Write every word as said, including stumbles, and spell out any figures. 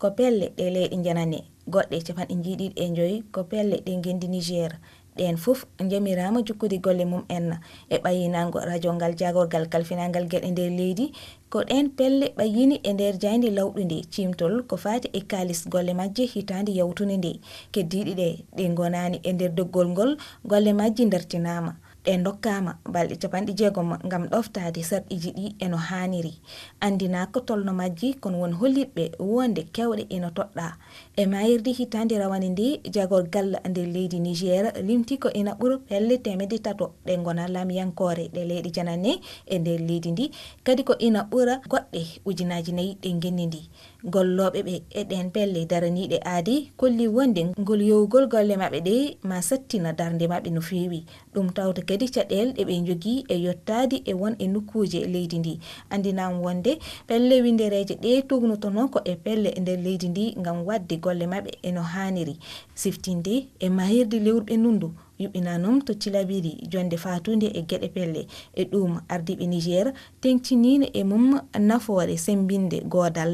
ko pelle ɗe leyɗe janane, goɗɗe capanɗe njeeɗiɗi e njoy ko pelle ɗe ngenndi Nijeer. Ɗeen fof njamiraama jokkude golle mum en e ɓayyinaango rajo ngal jaagorgal kalfinaangal geɗe nder leydi. Ko ɗeen pelle ɓayyini e nder jaaynde lawɗunde ciimtol ko faati e kaalis golle majje hitaande yawtunde nde. Keddiiɗe ɗe, ɗe ngonaani e nder doggol ngol, golle majji ndartinaama. Ɗe ndokkaama balɗe capanɗe jeegom ngam ɗoftaade sarɗiiji ɗi e no haaniri. Anndinaaka tolno majji, kono won hollitɓe wonde keewɗe ina toɗɗaa. E maayirdi hitaande rawane nde, jaagorgal nder leydi Nijeer limti ko ina ɓura pelle teemedde tato ɗe ngonaa laamiyankoore ɗe leyɗe janane e nder leydi ndi, kadi ko ina ɓura goɗɗe ujunaaji nayi ɗe ngenndi ndi. Gollooɓe ɓe e ɗeen pelle daraniiɗe aadi kolli wonde ngol yowugol golle maɓɓe ɗe maa sattina darnde maɓɓe no feewi. Ɗum tawta kadi caɗeele ɗe ɓe njogii e yottaade e won e nokkuuje leydi ndi. Anndinaama wonde pelle winndereeje ɗe tuugnotonoo ko e pelle nder leydi ndi ngam waɗde golle maɓɓe e no haaniri. Siftinde e maayirdi lewru ɓennundu yuɓɓinaanoo to Tilabiri, jonnde faatuunde e geɗe pelle. E ɗuum, ardiiɓe Nijeer teeŋtiniino e mum nafoore semmbinde goodal